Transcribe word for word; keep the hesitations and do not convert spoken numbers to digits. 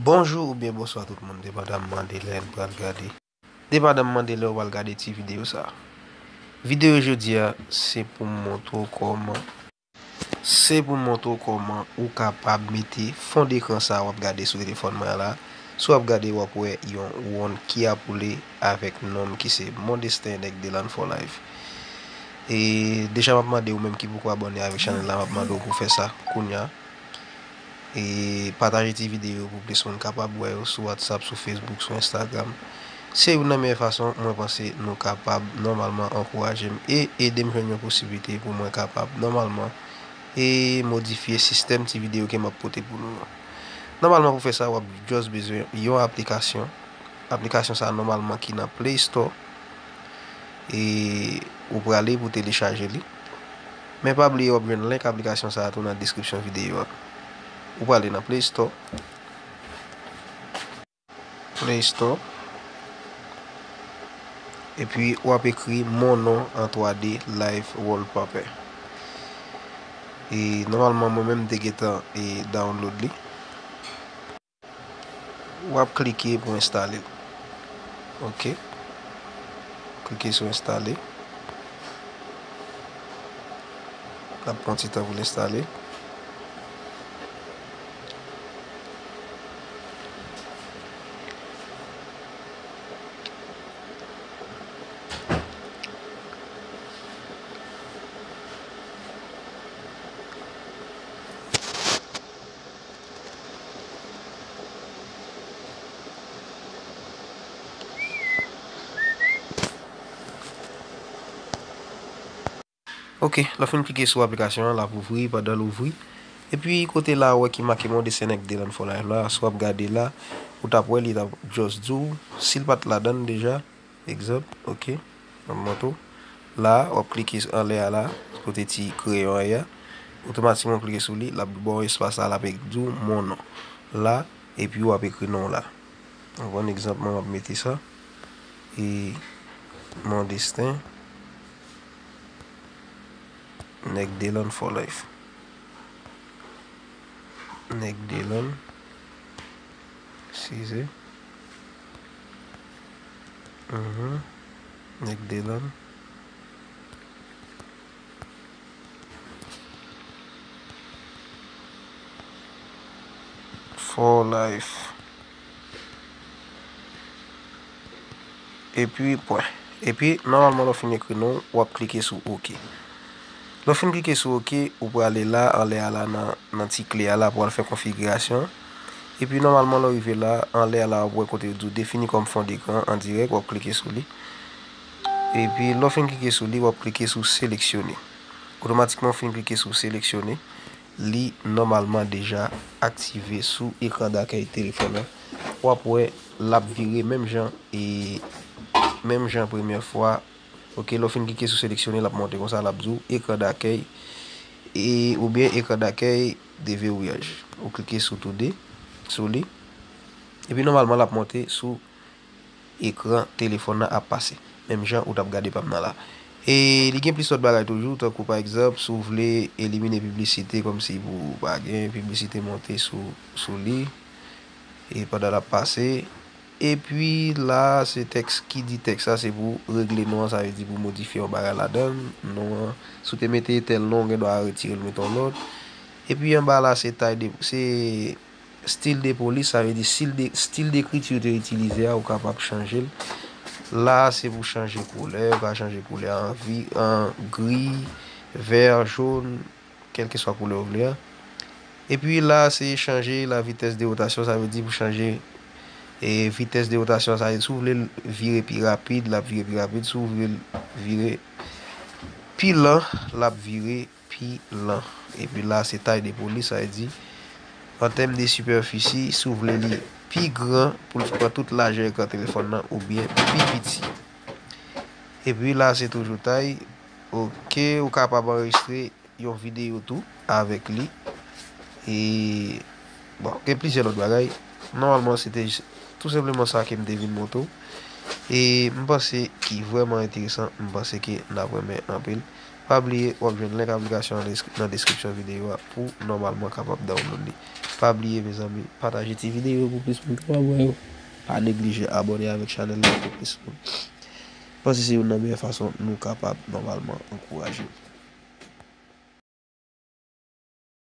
Bonjou oubyen bonswa tout moun, depandaman de lè n pral gade. Depandaman de lè w pral gade ti videyo sa a. Videyo jodi a, se pou m montre w kòman, se pou m montre w kòman ou kapab mete fon dekran sa a w ap gade sou telefòn mwen an la. Si w ap gade, w ap wè yon wonn ki ap woule avèk non m ki se Mon Destin Nèg Delan for Life. E deja m ap mande ou menm ki poko abòne avèk chanèl la, m ap mande w pou fè sa kounya. E pataje ti videyo pou plis moun kapab wè yo sou WhatsApp, sou Facebook, sou Instagram. Se youn nan meyè fason mwen panse nou kapab nòmalman ankouraje m e ede m jwenn yon posiblite pou mwen kapab nòmalman e modifye sistèm ti videyo ke m ap pote pou nou yo. Nòmalman pou fè sa, w ap just bezwen yon aplikasyon. Aplikasyon sa a nòmalman ki nan Play Store. E ou prale pou telechaje li. Men pa bliye w ap jwenn link aplikasyon sa a tou nan deskripsyon videyo a. Ou prale nan Play Store. Play Store. Epi w ap ekri Mon Nom en twa D Life Wallpaper. E nòmalman mwen menm m te gentan e download li. W ap klike pou enstale l. Ok. Klike sou enstale. L ap pran ti tan pou l enstale. Ok, lè w fin klike sou aplikasyon an, l ap ouvri. Pandan l ouvri, epi kote la ou wè ki make Mon Destin Nèg Delan for Life la, si w ap gade la, ou t ap wè li t ap just di w, si l pa t ladan l deja, egzanp, ok, m ap montre w. La, w ap klike anlè a la, kote ti kreyon an ye a, otomatikman w klike sou li, l ap ba w espas la, l ap di w Mon Nom la, epi w ap ekri non w la. Ou konprann, egzanp, mwen m ap mete sa. E Mon Destin, Nèg Delan for Life. Nèg Delan. Eskize. Mhm. Nèg Delan. For Life. Epi pwen. Epi, nòmalman, lè w fin ekri non w, w ap klike sou ok. Lè w fin klike sou ok, ou prale la, anlè a la, nan, nan ti kle a la pou al fè konfigirasyon. Epi, nòmalman, lè w rive la, anlè a la, w ap wè kote yo di w defini kòm fon dekran an dirèk, w ap klike sou li. Epi, lè w fin klike sou li, w ap klike sou seleksyone. Otomatikman, w fin klike sou seleksyone. Li nòmalman deja aktive sou ekran dakèy telefòn nan. W ap wè l ap vire menm jan e menm jan premyè fwa. Ok, lè w fin klike sou seleksyone, l ap monte konsa, l ap di w ekran dakèy e oubyen ekran dakèy devewouyaj. Ou klike sou toude, sou li. Epi nòmalman l ap monte sou ekran telefòn nan ap pase. Menm jan ou t ap gade pa m nan la. E li gen plis lòt bagay toujou, tankou pa egzanp, si w vle elimine piblisite, kòmsi pou pa gen piblisite monte sou, sou li, e pandan l ap pase. Epi la, se tèks ki di tèks la, se pou regle non an, sa vle di pou modifye yon bagay ladan l. Non an, si w te mete tèl non, w gen dwa retire l, mete yon lòt. Epi anba la, se tay de, se Stil de polis, sa vle di stil de, stil dekriti ou te itilize a, ou kapab chanje l. La a, se pou chanje koulè, ou ka chanje koulè a an vi, an gri, vè, jòn, kèlkeswa koulè ou vle a. Epi la a, se chanje la vitès de wotasyon, sa vle di pou chanje, e, vitès de wotasyon, sa vle di si w vle l vire pi rapid, l ap vire pi rapid, si w vle l vire pi lan, l ap vire pi lan. Epi la, se tay de polis, sa vle di, an tèm de sipèfisi, si w vle li pi gran, pou l pran tout lajè ekran telefòn nan, oubyen pi piti. Epi la, se toujou tay. Ok, ou kapab anrejistre yon videyo tou avèk li. E, bon, gen plizyè lòt bagay. Nòmalman, se te jis tou senpleman sa ke m te vin montre w. E m panse ki vrèman enteresan, m panse ke n ap renmen anpil. Pa bliye, w ap jwenn link aplikasyon an nan deskri- nan deskripsyon videyo a pou nòmalman kapab download li. Pa bliye, mezanmi, pataje ti videyo pou plis moun kapab wè yo. Pa neglije abòne avèk chanèl la pou plis moun. Panse se youn nan meyè fason nou kapab nòmalman ankouraje